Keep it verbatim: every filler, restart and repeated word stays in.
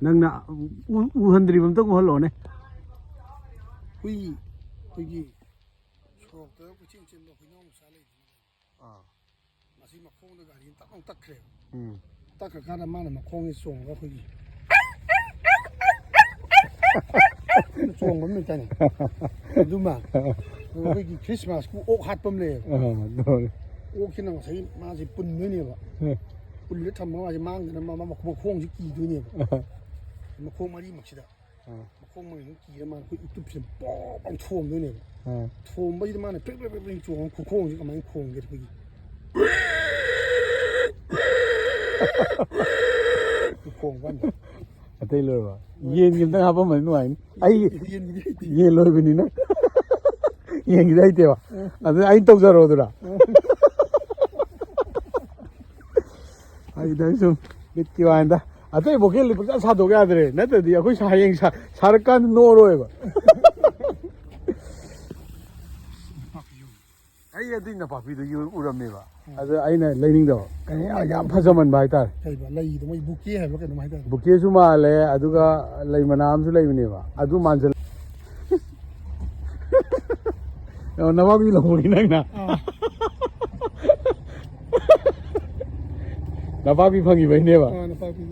ꯅꯪꯅ ꯎ- ꯎꯍꯟꯗ꯭ꯔꯤꯕ ꯑꯝꯇꯪ ꯎꯍꯜꯂꯛꯑꯣꯅꯦ꯫ ꯍꯨꯏ, ꯑꯩꯈꯣꯏꯒꯤ ꯁꯣꯔꯣꯛꯇ ꯀꯣꯏꯆꯦꯟ ꯆꯦꯟꯕ ꯍꯨꯏꯅꯥꯎ ꯃꯆꯥ ꯂꯩꯗꯅ꯫ ꯑꯥ꯫ ꯃꯁꯤ ꯃꯈꯣꯡꯗ ꯒꯥꯔꯤ ꯇꯛ ꯂꯥꯎ ꯇꯛꯈ꯭ꯔꯦꯕ꯫ ꯎꯝ꯫ ꯇꯛꯈ꯭ꯔꯀꯥꯟꯗ ꯃꯥꯅ ꯃꯈꯣꯡꯁꯦ ꯆꯣꯡꯉꯒ ꯑꯩꯈꯣꯏꯒꯤ ꯆꯣꯡꯕ ꯑꯃ ꯂꯩꯇꯥꯏꯅꯦ꯫ ꯑꯗꯨꯃ ꯑꯩꯈꯣꯏꯒꯤ ꯈ꯭ꯔꯤꯁꯃꯥꯁꯀꯤ ꯑꯣꯛ ꯍꯥꯠꯄ ꯑꯃ ꯂꯩꯌꯦꯕ꯫ ꯑꯥ, ꯑꯗꯨꯅꯦ꯫ ꯑꯣꯛꯁꯤꯅ ꯉꯁꯥꯏ ꯃꯥꯁꯦ ꯄꯨꯟꯗꯣꯏꯅꯦꯕ꯫ ꯎꯝ꯫ ꯄꯨꯜꯂ ꯊꯝꯃꯒ ꯃꯥꯁꯦ ꯃꯥꯡꯗꯅ ꯃꯥ ꯃꯥ ꯃꯈꯣꯡꯁꯦ ꯀꯤꯗꯣꯏꯅꯦꯕ꯫ ꯑꯥ꯫ ꯃꯈꯣꯡ ꯃꯔꯤꯃꯛꯁꯤꯗ꯫ ꯑꯥ꯫ ꯃꯈꯣꯡ ꯃꯔꯤꯃꯛ ꯀꯤꯔ ꯃꯥꯅ ꯑꯩꯈꯣꯏ ꯏꯇꯨꯞꯁꯤꯗ ꯄꯣꯞ ꯑꯃ ꯊꯣꯝꯗꯣꯏꯅꯦꯕ꯫ ꯑꯥ꯫ ꯊꯣꯝꯕꯁꯤꯗ ꯃꯥꯅ ꯄ꯭ꯔꯤꯡ ꯄ꯭ꯔꯤꯡ ꯄ꯭ꯔꯤꯡ ꯄ꯭ꯔꯤꯡ ꯆꯣꯡꯉꯒ ꯈꯨꯈꯣꯡꯁꯦ ꯀꯃꯥꯏꯅ ꯈꯣꯡꯒꯦ ꯑꯩꯈꯣꯏꯒꯤ ꯈꯣꯡꯕ ꯀꯥꯟꯗ꯫ ꯑꯇꯩ ꯂꯣꯏꯔꯕ? ꯌꯦꯟꯒꯤ ꯑꯝꯇꯪ ꯍꯥꯞꯄꯝꯃꯗꯤ ꯅꯨꯡꯉꯥꯏꯅꯤ꯫ ꯑꯩ ꯌꯦꯟꯒꯤꯗꯤ ꯍꯩꯇꯦ꯫ ꯌꯦꯟ ꯂꯣꯏꯕꯅꯤꯅ꯫ ꯌꯦꯟꯒꯤꯗꯤ ꯍꯩꯇꯦꯕ꯫ ꯑꯗꯨꯅ ꯑꯩ ꯇꯧꯖꯔꯣ ꯑꯗꯨꯔ? ꯑꯩꯗ ꯁꯨꯝ ꯕꯤꯠꯀꯤ ꯋꯥꯅꯤꯗ꯫ ꯑꯇꯩ ꯚꯣꯀꯦꯜꯗꯤ ꯄꯪꯁꯥ ꯁꯥꯗꯣꯛ ꯌꯥꯗ꯭ꯔꯦ꯫ ꯅꯠꯇ꯭ꯔꯗꯤ ꯑꯩꯈꯣꯏ ꯁꯥ-, ꯍꯌꯦꯡ ꯁꯥ-, ꯁꯥꯔꯀꯥꯟꯗ ꯅꯣꯛꯑꯔꯣꯏꯕ꯫ ꯑꯩ ꯑꯗꯨꯏ ꯅꯄꯥꯛꯄꯤꯗꯨ ꯌꯨ-, ꯎꯔꯝꯃꯦꯕ꯫ ꯎꯝ꯫ ꯑꯗ ꯑꯩꯅ ꯂꯩꯅꯤꯡꯗꯕ꯫ ꯀꯩꯅꯣ ꯌꯥꯝ, ꯌꯥꯝ ꯃꯥꯜꯂꯦ꯫ ꯐꯖꯃꯟꯕ ꯍꯥꯏꯇꯥꯔꯦ꯫ ꯀꯩꯕ? ꯂꯩꯗꯣ ꯃꯣꯏ ꯕꯨꯀꯦ ꯍꯥꯏꯕ꯭ꯔꯥ ꯀꯩꯅꯣꯝ ꯍꯥꯏꯇꯥꯔꯦ꯫ ꯕꯨꯀꯦꯁꯨ ꯃꯥꯜꯂꯦ, ꯑꯗꯨꯒ ꯂꯩ ꯃꯅꯥ ꯑꯃꯁꯨ ꯂꯩꯕꯅꯦꯕ꯫ ꯑꯗꯨ ꯃꯥꯟꯖꯜ-, ꯑꯣ, ꯅꯄꯥꯛꯄꯤ ꯂꯧꯍꯧꯔꯤ ꯅꯪꯅ? ꯑꯥ꯫ ꯅꯄꯥꯛꯄꯤ ꯐꯪꯉꯤꯕꯩꯅꯦꯕ? ꯑꯥ, ꯅꯄꯥꯛꯄꯤ꯫